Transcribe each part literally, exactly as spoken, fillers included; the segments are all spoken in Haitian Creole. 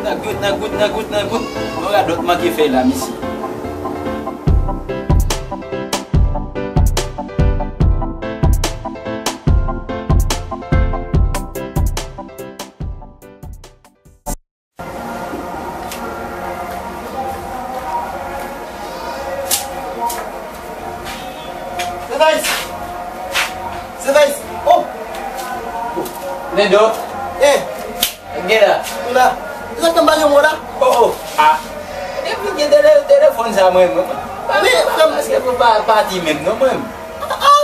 Nan gout, nan gout, nan gout, nan gout. Yon radòt manke fèy la, mesye. Sèvis! Sèvis! Oh! Nèdo! Eh! Gen la. Ou la. Ou la, tann ba yon mo la. Oh, oh. Ah. Depi gen tele-, telefòn sa mwen, mwen. Pa, men, pa, pa, frè m, paske pou pa pati menm non mwen. Ah, ah.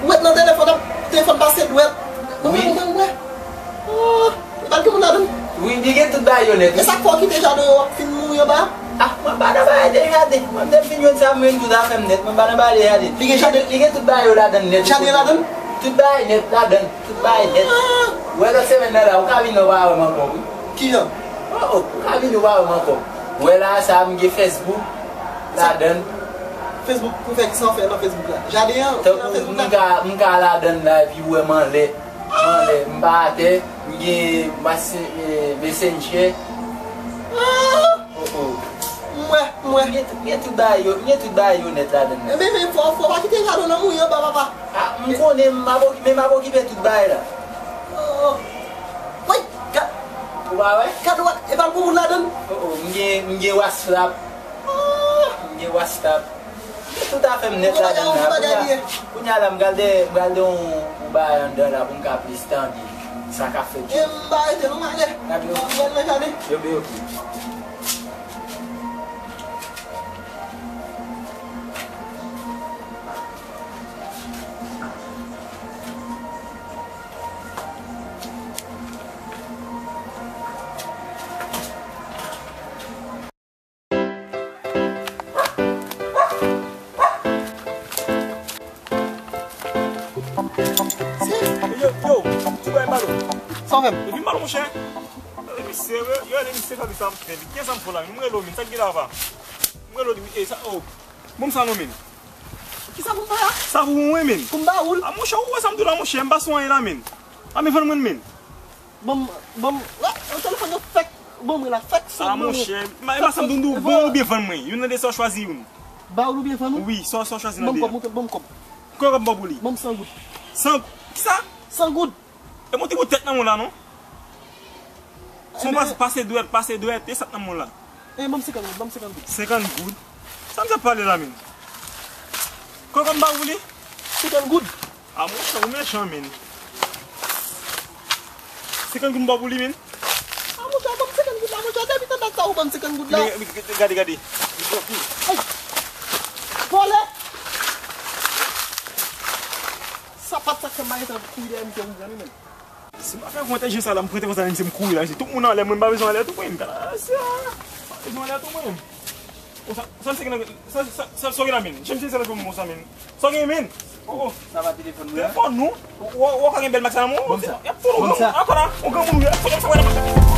Ou ret nan telefòn, telefòn pase dwèt. Mwen, wi. Mwen, mwen, mwen. Oh, e pa gen moun ladan. Wi, li gen tout bagay yo nèt. E sa k fè w kite jaden yo ap fin mouri anba? Ah, mwen pa nan bagay de jaden. Mwen te fin jwenn sa mwen tout afè m nèt. Mwen pa nan bagay de jaden. Li gen jaden? Li gen tout bagay yo ladan nèt. Jaden ladan? Tout bagay nèt ladan. Tout bagay nèt. Ou wè lòt semèn nan la, ou ka vin ou pa wè m ankò, wi. Kijan? Oh, oh, ou ka vin ou pa wè m ankò. Ou wè la, sa m gen Facebook ladan. Facebook, pou fè kisa w fè nan Facebook la? Jaden an, ou fè nan Facebook la? Tankou m ka, m ka ladan la, epi ou wè m anlè. M anlè, m pa atè, m gen mas-, eh, Messenger. Ah! Oh, oh. M wè, m wè. M gen tout, m gen tout bagay yo, m gen tout bagay yo nèt ladan nan. Ebyen, men fò, fò pa kite jaden nan mouri anba, papa. Ah, m konnen, m ap oki-, men m ap okipe tout bagay la. Oh, oh. Woy, gad. Ou pa wè? Gad, wè, e pa l pou moun ladan. Oh, oh, m gen, m gen WhatsApp. Ah! M gen WhatsApp. M gen tout afè m nèt ladan nan. Kounye a, kounye a la, m pral de, m pral de yon, yon bagay anndan la pou m ka plis tande sa k ap fèt. E m pa rete non, m ale. Gade yo. M pral nan jaden. Yo, yo, yo. Yo, yo, ti bòy Malo. Sa w fè m? Epi Malo, monchè. Epi se, yo, yo, epi se sa, sa m fè. Kiyès sa m fè la? M rele w, men sa k gen la, papa? M rele w, e sa, oh. Bon, sa non, men. Kisa pou m fè la? Sa pou mwen, men. Pou m ba ou l? A, monchè, ou wè sa m di w la, monchè, m pa sou anyen la, men. A, men vann mwen, men. Ban m, ban m, wè, yon telefòn yo fèk ban mwen la, fèk sot ban mwen. A, monchè, m pa, m pa sanm doudou, ban oubyen vann mwen. Youn nan de sa w chwazi youn. Ba ou l oubyen vann ou? Wi, sa w, sa w chwazi nan de a. Ban m kòb, ban m kòb. Kòb ban w pou li? Ban m san goud. San, kisa? San goud. E monte pou tèt nan mwen la, non? Son pase, pase dwèt, pase dwèt, e sa k nan mwen la. E, ban m senkant goud, ban m senkant goud. Senkant goud? Sa misye ap pale la, men? Kòb ban m ba ou li? Senkant goud. A, monchè, ou mechan, men. Senkant goud m ba ou pou li, men. A, monchè, ban m senkant goud la, monchè. Depi tande sa, ou ban m senkant goud la. Men, men, gade, gade. Ay! Vòlè! Sapat sa k fè m pa gentan kouri dèyè misye, ou grann, men. Si m pa fè kontaje sa la, m pran telefòn sa, menm si m kouri la, si tout moun anlè, mwen m pa bezwen anlè tou, mwen. Gade sa. M pa bezwen anlè tou, mwen. O, sa, sa, se nan, sa, sa, sa, sa w gen la, men? Jem se telefòn mwen sa, men. Sa w gen, men? O, o. Sa pa telefòn mwen, a? Telefòn nou? Ou, ou, ou ka gen bèl mak sa nan men w? Ban m sa. Y ap fout ou, ban m sa. Ankò la, ou gen moun, y ap fout ou, sa w gen nan mak sa.